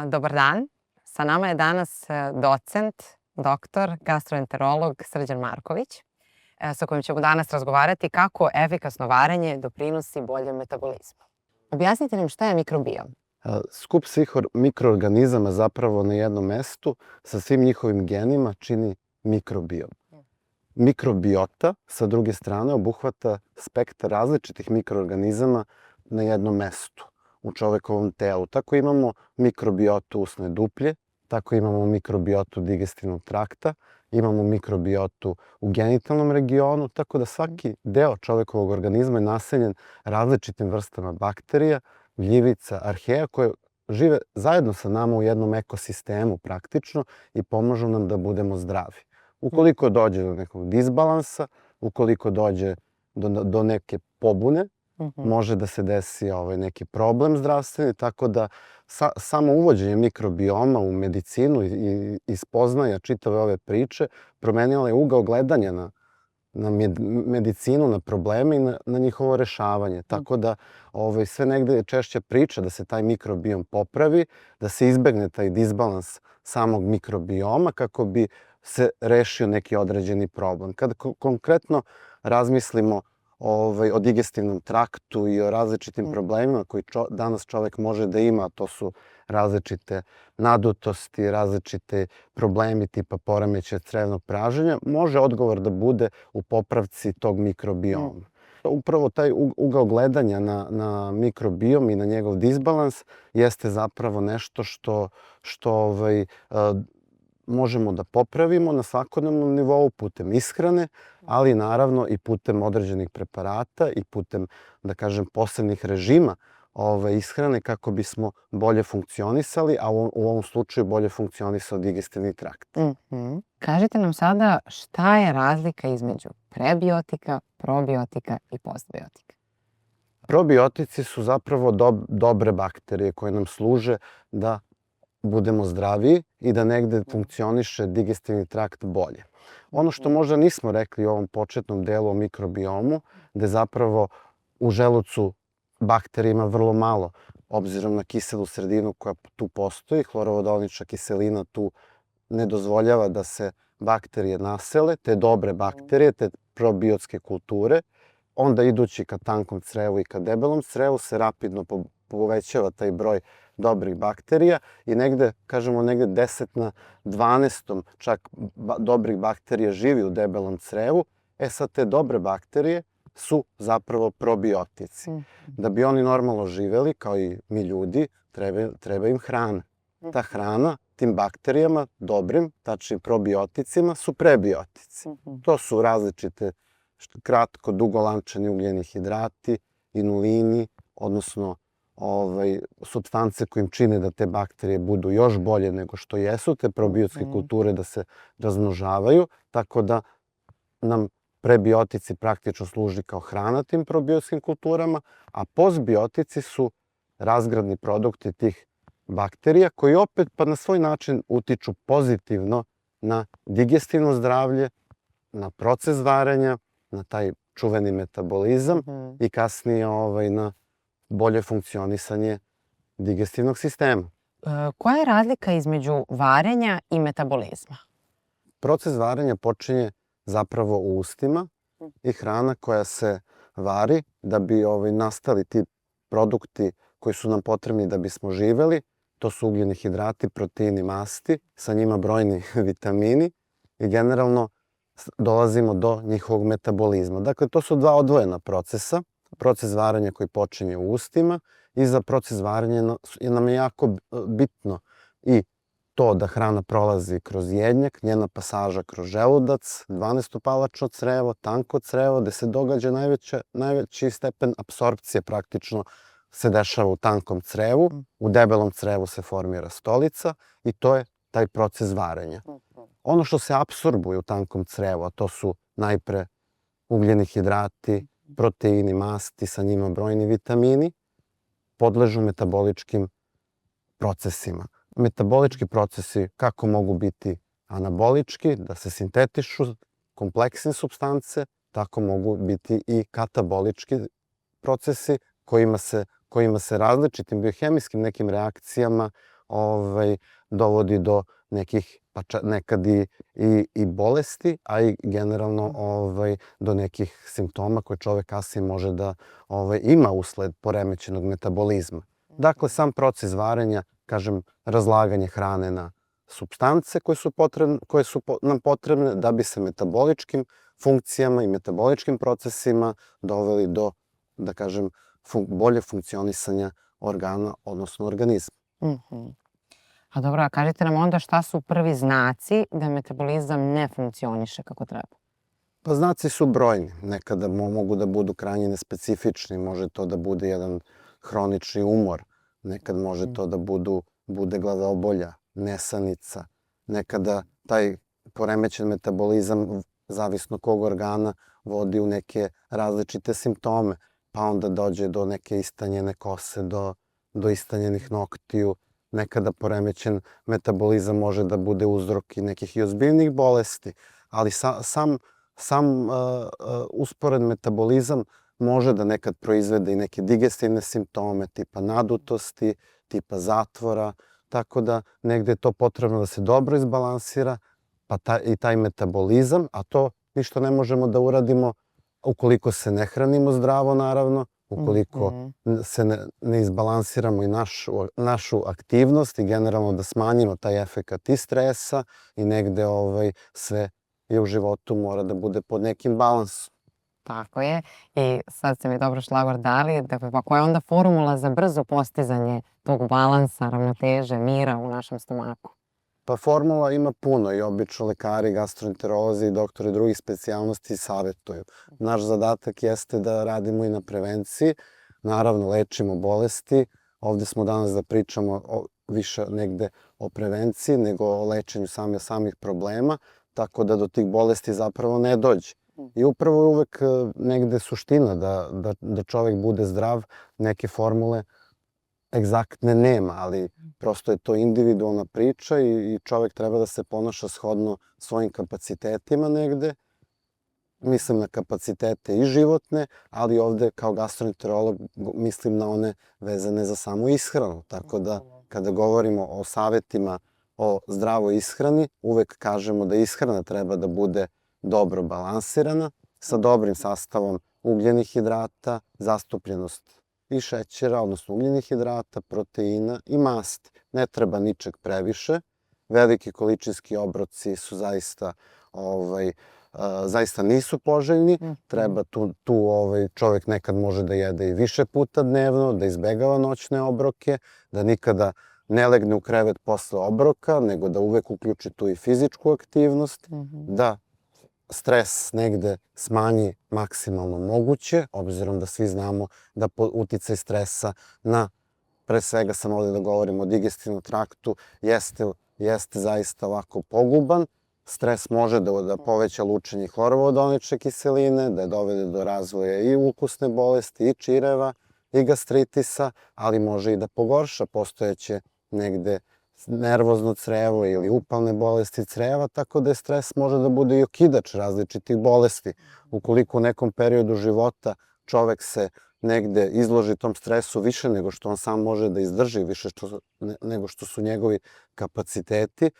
Dobar dan. Sa nama je danas docent, doktor, gastroenterolog Srđan Marković, sa kojim ćemo danas razgovarati kako efikasno varenje doprinosi boljem metabolizmu. Objasnite nam šta je mikrobiom? Skup svih mikroorganizama zapravo na jednom mestu sa svim njihovim genima čini mikrobiom. Mikrobiota, sa druge strane, obuhvata spektar različitih mikroorganizama na jednom mestu u čovekovom telu. Tako imamo mikrobiotu usne duplje, tako imamo mikrobiotu digestivnog trakta, imamo mikrobiotu u genitalnom regionu, tako da svaki deo čovekovog organizma je naseljen različitim vrstama bakterija, gljivica, arheja koje žive zajedno sa nama u jednom ekosistemu praktično i pomažu nam da budemo zdravi. Ukoliko dođe do nekog disbalansa, ukoliko dođe do neke pobune, može da se desi neki problem zdravstveni, tako da samo uvođenje mikrobioma u medicinu i spoznaja čitave ove priče promenila je ugao gledanja na medicinu, na probleme i na njihovo rešavanje. Tako da sve negde je češća priča da se taj mikrobiom popravi, da se izbegne taj disbalans samog mikrobioma kako bi se rešio neki određeni problem. Kada konkretno razmislimo o digestivnom traktu i o različitim problemima koji danas čovek može da ima, to su različite nadutosti, različite problemi tipa poremećaja crevnog praženja, može odgovor da bude u popravci tog mikrobioma. Upravo taj ugao gledanja na mikrobiom i na njegov disbalans jeste zapravo nešto što možemo da popravimo na svakodnevnom nivou putem ishrane, ali naravno i putem određenih preparata i putem, da kažem, posebnih režima ishrane kako bismo bolje funkcionisali, a u ovom slučaju bolje funkcionisao digestivni trakt. Kažite nam sada šta je razlika između prebiotika, probiotika i postbiotika? Probiotici su zapravo dobre bakterije koje nam služe da budemo zdraviji i da negde funkcioniše digestivni trakt bolje. Ono što možda nismo rekli u ovom početnom delu o mikrobiomu, da je zapravo u želucu bakterija ima vrlo malo, obzirom na kiselu sredinu koja tu postoji, hlorovodonična kiselina tu ne dozvoljava da se bakterije nasele, te dobre bakterije, te probiotske kulture, onda idući ka tankom crevu i ka debelom crevu se rapidno povećava taj broj dobrih bakterija i negde, kažemo, negde 10 na 12 čak dobrih bakterija živi u debelom crevu. Sad te dobre bakterije su zapravo probiotici. Da bi oni normalno živeli, kao i mi ljudi, treba im hrana. Ta hrana tim bakterijama, dobrim, tačnim probioticima, su prebiotici. To su različite kratko, dugolančani ugljeni hidrati, inulini, odnosno supstance kojim čine da te bakterije budu još bolje nego što jesu, te probiotske kulture da se razmnožavaju, tako da nam prebiotici praktično služi kao hrana tim probiotskim kulturama, a postbiotici su razgradni produkti tih bakterija koji opet pa na svoj način utiču pozitivno na digestivno zdravlje, na proces varenja, na taj čuveni metabolizam i kasnije na bolje funkcionisanje digestivnog sistema. Koja je razlika između varenja i metabolizma? Proces varenja počinje zapravo u ustima i hrana koja se vari da bi nastali ti produkti koji su nam potrebni da bismo živeli. To su ugljeni hidrati, proteini, masti, sa njima brojni vitamini i generalno dolazimo do njihovog metabolizma. Dakle, to su dva odvojena procesa. Proces varenja koji počinje u ustima i za proces varenja nam je jako bitno i to da hrana prolazi kroz jednjak, njena pasaža kroz želudac, 12-palačno crevo, tanko crevo, gde se događa najveći stepen apsorpcije praktično se dešava u tankom crevu, u debelom crevu se formira stolica i to je taj proces varenja. Ono što se apsorbuje u tankom crevu, a to su najpre ugljeni hidrati, proteini, masti, sa njima brojni vitamini, podležu metaboličkim procesima. Metabolički procesi kako mogu biti anabolički, da se sintetišu kompleksne supstance, tako mogu biti i katabolički procesi kojima se različitim biohemijskim nekim reakcijama dovodi do nekih, pa nekad i bolesti, a i generalno do nekih simptoma koje čovek kasnije može da ima usled poremećenog metabolizma. Dakle, sam proces varenja, kažem, razlaganje hrane na supstance koje su nam potrebne da bi se metaboličkim funkcijama i metaboličkim procesima doveli do, da kažem, bolje funkcionisanja organa, odnosno organizma. A dobro, a kažite nam onda šta su prvi znaci da metabolizam ne funkcioniše kako treba? Pa znaci su brojni. Nekada mogu da budu krajnje nespecifični. Može to da bude jedan hronični umor. Nekad može to da bude glavobolja, nesanica. Nekada taj poremećen metabolizam, zavisno kog organa, vodi u neke različite simptome. Pa onda dođe do neke istanjene kose, do istanjenih noktiju. Nekada poremećen metabolizam može da bude uzrok i nekih i ozbiljnih bolesti. Ali sam usporen metabolizam može da nekad proizvede i neke digestivne simptome, tipa nadutosti, tipa zatvora, tako da negde je to potrebno da se dobro izbalansira, pa i taj metabolizam, a to ništa ne možemo da uradimo ukoliko se ne hranimo zdravo, naravno, ukoliko se ne izbalansiramo i našu aktivnost i generalno da smanjimo taj efekat i stresa i negde sve je u životu mora da bude pod nekim balansom. Tako je. I sad ste mi dobro šlagvor dali. Dakle, pa koja je onda formula za brzo postizanje tog balansa, ravnoteže, mira u našem stomaku? Pa formula ima puno i obično lekari, gastroenterolozi i doktori drugih specijalnosti savetuju. Naš zadatak jeste da radimo i na prevenciji. Naravno, lečimo bolesti. Ovde smo danas da pričamo više negde o prevenciji nego o lečenju samih problema, tako da do tih bolesti zapravo ne dođe. I upravo je uvek negde suština da čovek bude zdrav, neke formule egzaktne nema, ali prosto je to individualna priča i čovek treba da se ponaša shodno svojim kapacitetima negde. Mislim na kapacitete i životne, ali ovde kao gastroenterolog mislim na one vezane za samu ishranu. Tako da kada govorimo o savetima o zdravoj ishrani, uvek kažemo da ishrana treba da bude dobro balansirana, sa dobrim sastavom ugljenih hidrata, zastupljenost i šećera, odnosno ugljenih hidrata, proteina i masti. Ne treba ničeg previše. Veliki količinski obroci su zaista nisu poželjni. Treba tu čovek nekad može da jede i više puta dnevno, da izbegava noćne obroke, da nikada ne legne u krevet posle obroka, nego da uvek uključi tu i fizičku aktivnost, da stres negde smanji maksimalno moguće, obzirom da svi znamo da uticaj stresa na, pre svega sam ovde da govorim o digestivnom traktu, jeste zaista ovako poguban. Stres može da poveća lučenje hlorovodonične kiseline, da je dovede do razvoja i ukusne bolesti, i čireva, i gastritisa, ali može i da pogorša postojeće negde nervozno crevo ili upalne bolesti creva, tako da je stres može da bude i okidač različitih bolesti. Ukoliko u nekom periodu života čovek se negde izloži tom stresu više nego što on sam može da izdrži, više nego što su njegovi kapaciteti,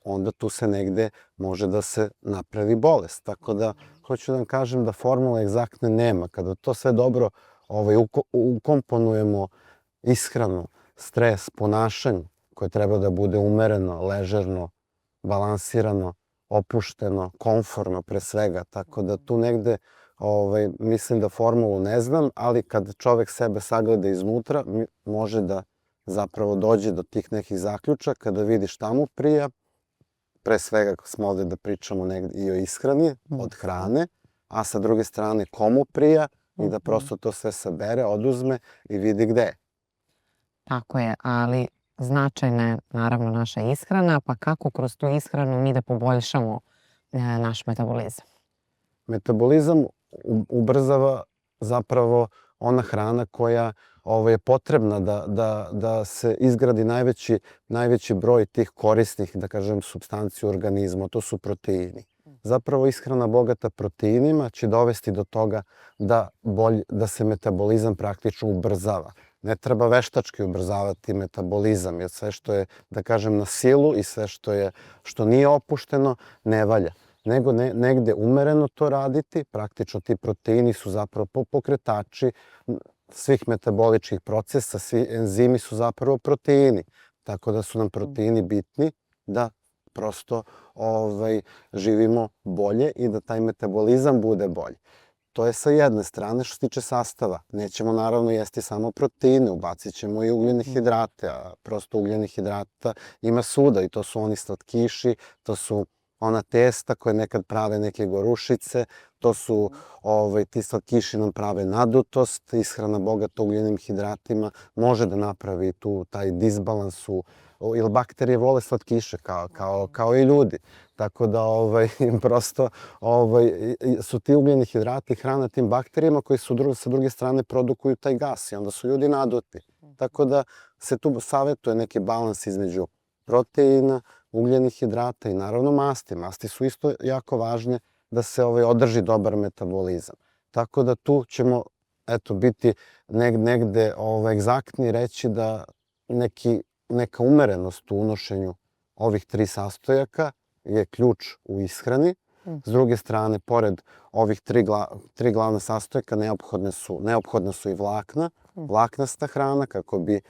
onda tu se negde može da se napravi bolest. Tako da, hoću da vam kažem da formula egzaktne nema. Kada to sve dobro ukomponujemo ishranu, stres, ponašanje, koje treba da bude umereno, ležerno, balansirano, opušteno, komforno pre svega. Tako da tu negde mislim da formulu ne znam, ali kad čovek sebe sagleda iznutra, može da zapravo dođe do tih nekih zaključaka, da vidi šta mu prija. Pre svega smo ovde da pričamo negde i o ishrani, od hrane, a sa druge strane komu prija i da prosto to sve sabere, oduzme i vidi gde je. Tako je, ali značajna je naravno naša ishrana, pa kako kroz tu ishranu mi da poboljšamo naš metabolizam? Metabolizam ubrzava zapravo ona hrana koja je potrebna da se izgradi najveći broj tih korisnih, da kažem, supstanci u organizmu, to su proteini. Zapravo ishrana bogata proteinima će dovesti do toga da se metabolizam praktično ubrzava. Ne treba veštački ubrzavati metabolizam, jer sve što je, da kažem, na silu i sve što nije opušteno, ne valja. Nego negde umereno to raditi, praktično ti proteini su zapravo pokretači svih metaboličkih procesa, svi enzimi su zapravo proteini. Tako da su nam proteini bitni da prosto živimo bolje i da taj metabolizam bude bolji. To je sa jedne strane što se tiče sastava. Nećemo naravno jesti samo proteine, ubacit ćemo i ugljene hidrate, a prosto ugljene hidrata ima svuda i to su oni slatkiši, to su ona testa koje nekad prave neke gorušice, to su ti slatkiši nam prave nadutost, ishrana bogata ugljenim hidratima može da napravi tu taj disbalans jer bakterije vole slatkiše kao i ljudi. Tako da prosto su ti ugljeni hidrati hrana tim bakterijama koji sa druge strane produkuju taj gas i onda su ljudi naduti. Tako da se tu savjetuje neki balans između proteina, ugljenih hidrata i naravno masti. Masti su isto jako važne da se održi dobar metabolizam. Tako da tu ćemo biti negde egzaktni reći da neka umerenost u unošenju ovih 3 sastojaka je ključ u ishrani. S druge strane, pored ovih 3 glavna sastojaka neophodna su i vlakna, vlaknasta hrana kako bi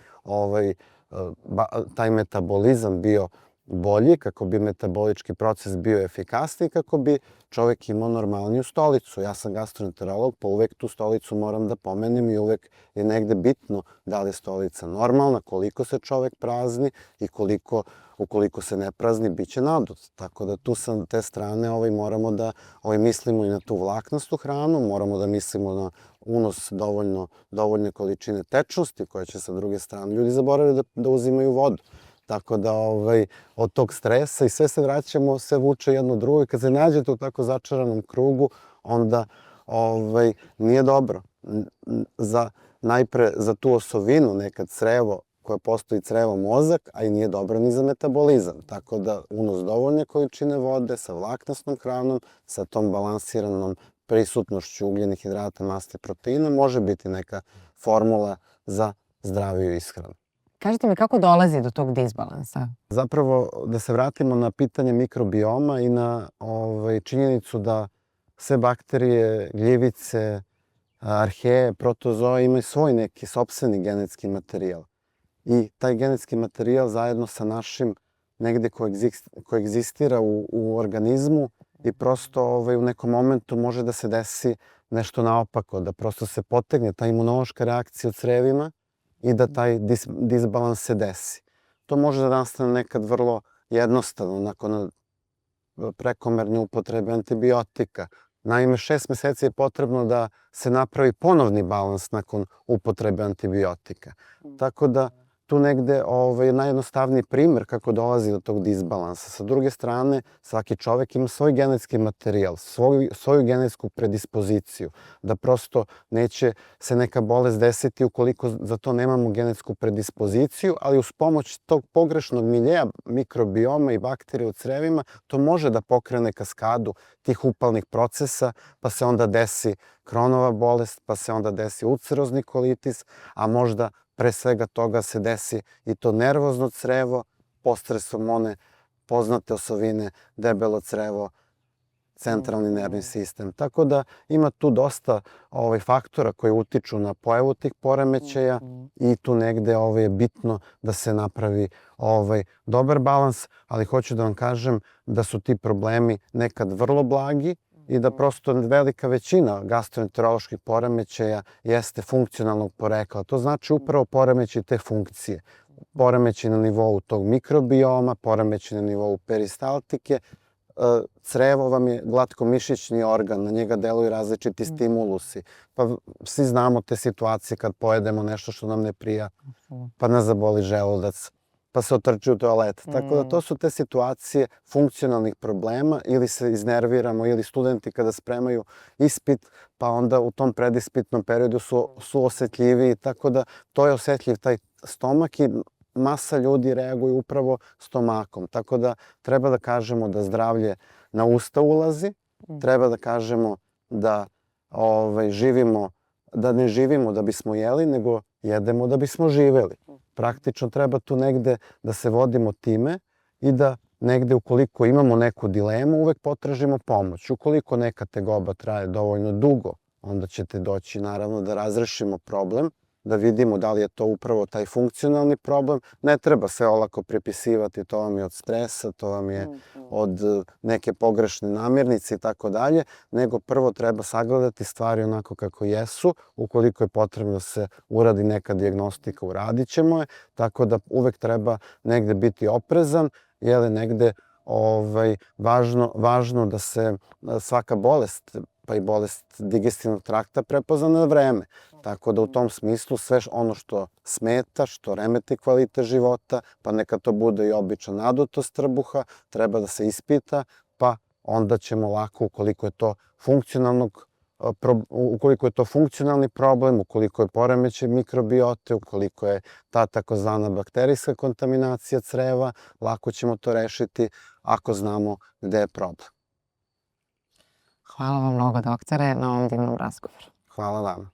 taj metabolizam bio bolji, kako bi metabolički proces bio efikasniji, kako bi čovek imao normalniju stolicu. Ja sam gastroenterolog, pa uvek tu stolicu moram da pomenem i uvek je negde bitno da li je stolica normalna, koliko se čovek prazni i ukoliko se ne prazni, bit će nadut. Tako da tu sa te strane moramo da mislimo i na tu vlaknastu hranu, moramo da mislimo na unos dovoljne količine tečnosti koja će sa druge strane. Ljudi zaboravljaju da uzimaju vodu. Tako da od tog stresa i sve se vraćamo, sve vuče jedno drugo i kad se nađete u tako začaranom krugu, onda nije dobro. Najpre za tu osovinu nekad crevo, koja postoji crevo mozak, a i nije dobro ni za metabolizam. Tako da unos dovoljne količine vode sa vlaknastom hranom, sa tom balansiranom prisutnošću ugljenih hidrata, masti, proteina, može biti neka formula za zdraviju ishranu. Kažite mi kako dolazi do tog disbalansa? Zapravo, da se vratimo na pitanje mikrobioma i na činjenicu da sve bakterije, gljivice, arheje, protozoa imaju svoj neki sopstveni genetski materijal. I taj genetski materijal zajedno sa našim negde koegzistira u organizmu i prosto u nekom momentu može da se desi nešto naopako, da prosto se potegne ta imunološka reakcija u crevima i da taj disbalans se desi. To može da nastane nekad vrlo jednostavno, nakon prekomerne upotrebe antibiotika. Naime, 6 meseci je potrebno da se napravi ponovni balans nakon upotrebe antibiotika. Tako da tu negde je najjednostavniji primer kako dolazi do tog disbalansa. Sa druge strane, svaki čovek ima svoj genetski materijal, svoju genetsku predispoziciju, da prosto neće se neka bolest desiti ukoliko za to nemamo genetsku predispoziciju, ali uz pomoć tog pogrešnog miljeja mikrobioma i bakterija u crevima, to može da pokrene kaskadu tih upalnih procesa, pa se onda desi Kronova bolest, pa se onda desi ulcerozni kolitis, a možda pre svega toga se desi i to nervozno crevo, postresom one poznate osovine, debelo crevo, centralni nervni sistem. Tako da ima tu dosta faktora koji utiču na pojavu tih poremećaja i tu negde je bitno da se napravi dobar balans, ali hoću da vam kažem da su ti problemi nekad vrlo blagi i da prosto velika većina gastroenteroloških poremećaja jeste funkcionalnog porekla. To znači upravo poremećaj te funkcije. Poremećaj na nivou tog mikrobioma, poremećaj na nivou peristaltike. Crevo vam je glatkomišićni organ, na njega deluju različiti stimulusi. Pa svi znamo te situacije kad pojedemo nešto što nam ne prija, pa nas zaboli želudac, pa se otrči u toalet. Tako da to su te situacije funkcionalnih problema ili se iznerviramo ili studenti kada spremaju ispit, pa onda u tom predispitnom periodu su osetljiviji. Tako da to je osetljiv taj stomak i masa ljudi reaguju upravo stomakom. Tako da treba da kažemo da zdravlje na usta ulazi, treba da kažemo da živimo, da ne živimo da bismo jeli, nego jedemo da bismo živeli. Praktično treba tu negde da se vodimo time i da negde ukoliko imamo neku dilemu uvek potražimo pomoć. Ukoliko neka tegoba traje dovoljno dugo, onda ćete doći naravno da razrešimo problem, da vidimo da li je to upravo taj funkcionalni problem. Ne treba se olako pripisivati, to vam je od stresa, to vam je od neke pogrešne namirnice i tako dalje, nego prvo treba sagledati stvari onako kako jesu. Ukoliko je potrebno da se uradi neka dijagnostika, uradit ćemo je, tako da uvek treba negde biti oprezan, jer je negde važno da se svaka bolest, pa i bolest digestivnog trakta prepozna na vreme. Tako da u tom smislu sve ono što smeta, što remeti kvalitet života, pa neka to bude i obična nadutost trbuha, treba da se ispita, pa onda ćemo lako, ukoliko je to funkcionalni problem, ukoliko je poremećaj mikrobiote, ukoliko je ta takozvana bakterijska kontaminacija creva, lako ćemo to rešiti ako znamo gde je problem. Hvala vam mnogo, doktore, na ovom divnom razgovoru. Hvala vama.